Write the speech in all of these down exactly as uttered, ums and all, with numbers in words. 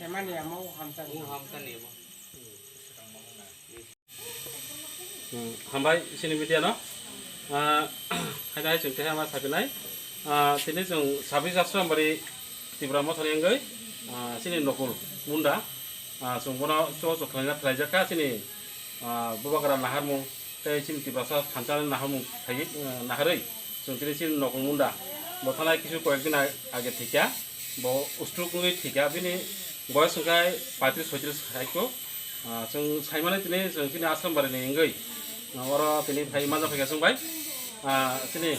Hemani amo hamsa. Hmm, hambai chini media no. Ah, hai hai chwng keha ma sapinai. Ah, tini chwng sabis Asrambari Tipra Mothani wngwi, ah, chini Nokul Munda. Ah, chwng bono cho cho khlaina khlaijak kha chini, ah, Bubagra naharmung tei chini Tiprasa thansa naharmung phaiwi, ah, naharwi chwng tini chini Nokul Munda. Bo thanai kisu koyek din ag-, age thwikha. Bo stroke wngwi thwikha. Bini boyos wngkha paitris soitris hai kho. Ah, chwng saimani tini chwng chini Asrambari ni wngwi, ah, oro tini phai manja phaikha chwng bai. Ah, chini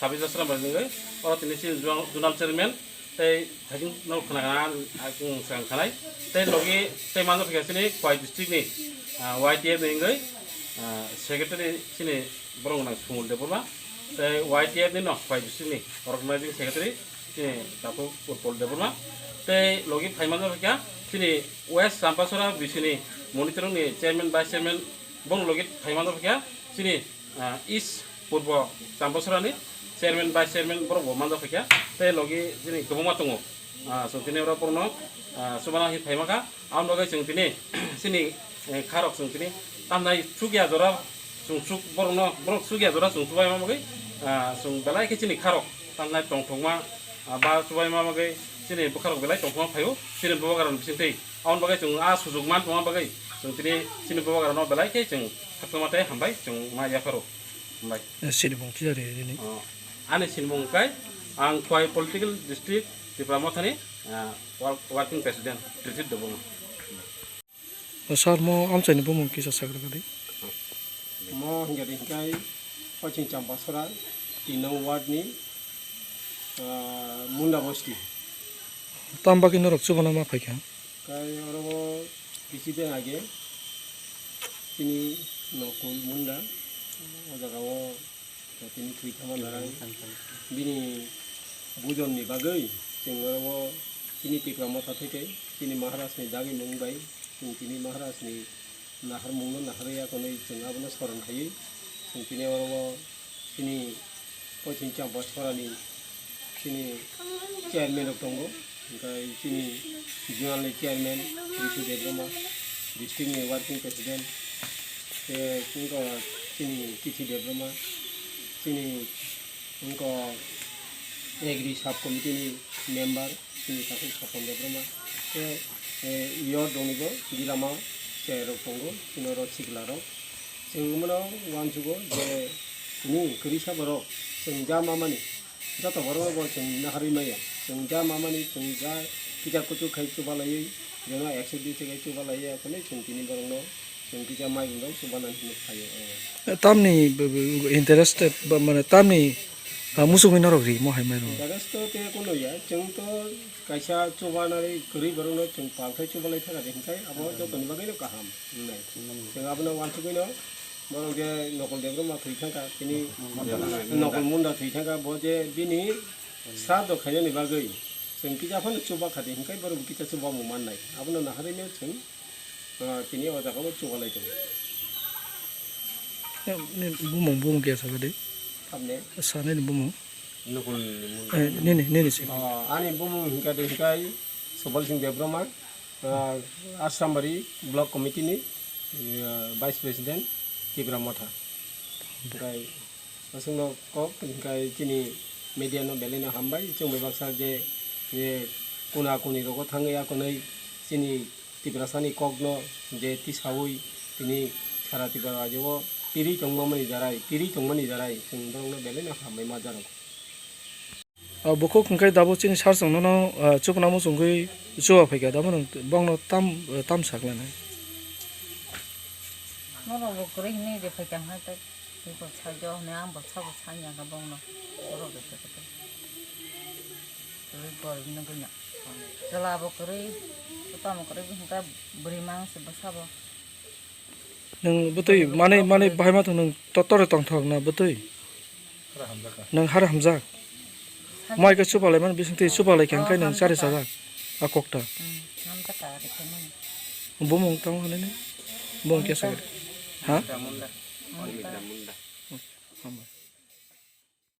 sabis Asrambari ni wngwi oro tini chini zonal, zonal chairman tei thaichung no khna khna ang, ang swkang khanai. Tei logi tei manja phaikha chini Khowai district ni, ah, Y T F ni wngwi, ah, secretary chini borok nang Sumul Debbarma. Tei Y T F ni no Khowai district ni organizing secretary chini Tapu Utpal Debbarma. Tei logi phai manja phaikha chini West Champachara B C ni monitoring ni chairman, vice chairman, bong logi phai manja phaikha chini, ah, East Purbo Champachara ni chairman, vice chairman borok bo manja phaikha. Tei logi chini kwbangma tongo. Ah, chwng tini oro borokno, ah, chubana hinwi phai mankha. Aboni bagwi chwng tini chini, eh, kharok chwng tini tamnai chukya jora chwng chuk borokno, borok chukya jora chwng chubaima bagwi, ah, chwng belai khe chini kharok tamnai tongthokma, ah, ba chubaima bagwi chini bwkharok belai tongthokma phaio chini bubagrani bisingtwi. Aboni bagwi chwng a sujuk man tongma bagwi chwng tini chini bubagrano belai khe chwng khatungma tei hambai chwng ma yapharo. Hambai. Eh, sinimung kisa ri rini. Oh, ani sinimung kai ang Khowai political district Tipra Mothani, ah, wor-, working president Tirthip Debbarma. O sir, mo amchaini bumung kisa sakra kadi. Mo hingke de hingkai Paching Champachara, tin nong ward ni, ah, Munda Bosti. Tam bagwi norok chubana ma phaikha? Kai oro o kisi din age chini Nokul Munda o jaga o tini thwi thangma narai. Bini bujon ni bagwi chwng oro o chini Tipra Motha theke chini Maharaj ni dagi mung bai chwng tini Maharaj ni naharmung no naharwi ya konwi chwng abono soron khaiwi chwng tini oro o chini Paching Champachara ni chini chairman rok tongo, hingkai chini zonal ni chairman Risu Debbarma, district ni working president, tei wngkha chini Tithi Debbarma, chini wngkha agri sub committee ni member, chini Takhuk Sapon Debbarma, tei, eh, yor dongni bo gilama chair rok tongo, chini oro sikla rok. Chwng bono uansugo je tini kwrwisa borok chwng ja mamani joto borokno bo chwng naharwi maya. Chwng ja mamani chwng ja kisa kuchuk khai chubalaiwi, jeno ekso dui se khai chubalaiwi, aphano chwng tini borokno chwng kisa mairum bai chubanani hinwi phaio. Tamni b-, b-, interested ba mane tamni, ah, muchungwi norok rimo hai mairum? Interest to tei kuno ya, chwng to kaisa chubanani kwrwi borokno chwng pal khai chubalai thangkha de hinkhai abo jotoni bagwino kaham wngnai. Chwng abono uansugwino borok je Nokol Debbarma thwi thangkha, tini Nokol Munda thwi thangkha, bo je bini sraddho khainani bagwi chwng kisa phano chuba kha de hinkhai borok bo kisa chubamung mannai. Abono naharwino chwng, ah, tini o jaga o chubalai tongo. Bumung, bumung khe sakha de? Tamni? Sanini bumung? Nokol ni munda. Eh, nini, nini se. Oh, ani bumung hingka de hingkai Subal Singh Debbarma, ah, Asrambari Block Committee ni, ah, Vice President Tipra Motha. Hingkai aswkno kok hingkai chini media no belai no hambai, chwng bai baksa je, je kuna kuni rogo thangwi akonwi chini Tiprasani kokno je tisaui tini sara Tripura rajyo o tiri tongmani jarai, tiri tongmani jarai chwng borokno belai no hambai ma jarogo. Ah, bukhuk hwnkhe dabo chini sar chwng nono, ah, chukna muchungwi chuba phaikha, dabo nwng bokno tam, ah, tam saklanai? Norok bo kwrwi hwnwi je phaikha hwnkhai tei. Bo sajo hwnwi ang bo sabo sanya kha bongno. Borok de khe khe. Kwrwi goribino buino. Chwla bo kwrwi, tamo kwrwi hwnkha bwrwi mang se bo sabo. Nwng bwtwi manwi manwi bahai ma thung nwng to-, tore tongthok na bwtwi? Nwng hara hamjak. Mai khe chubalai mani bising twi chubalai khe hwnkhe nwng chari chajak a kokta. Hmm, hamjak ka rikhe mani. Bumung tamo hwnwi ni? Bumung kesa. Ha? Hambai.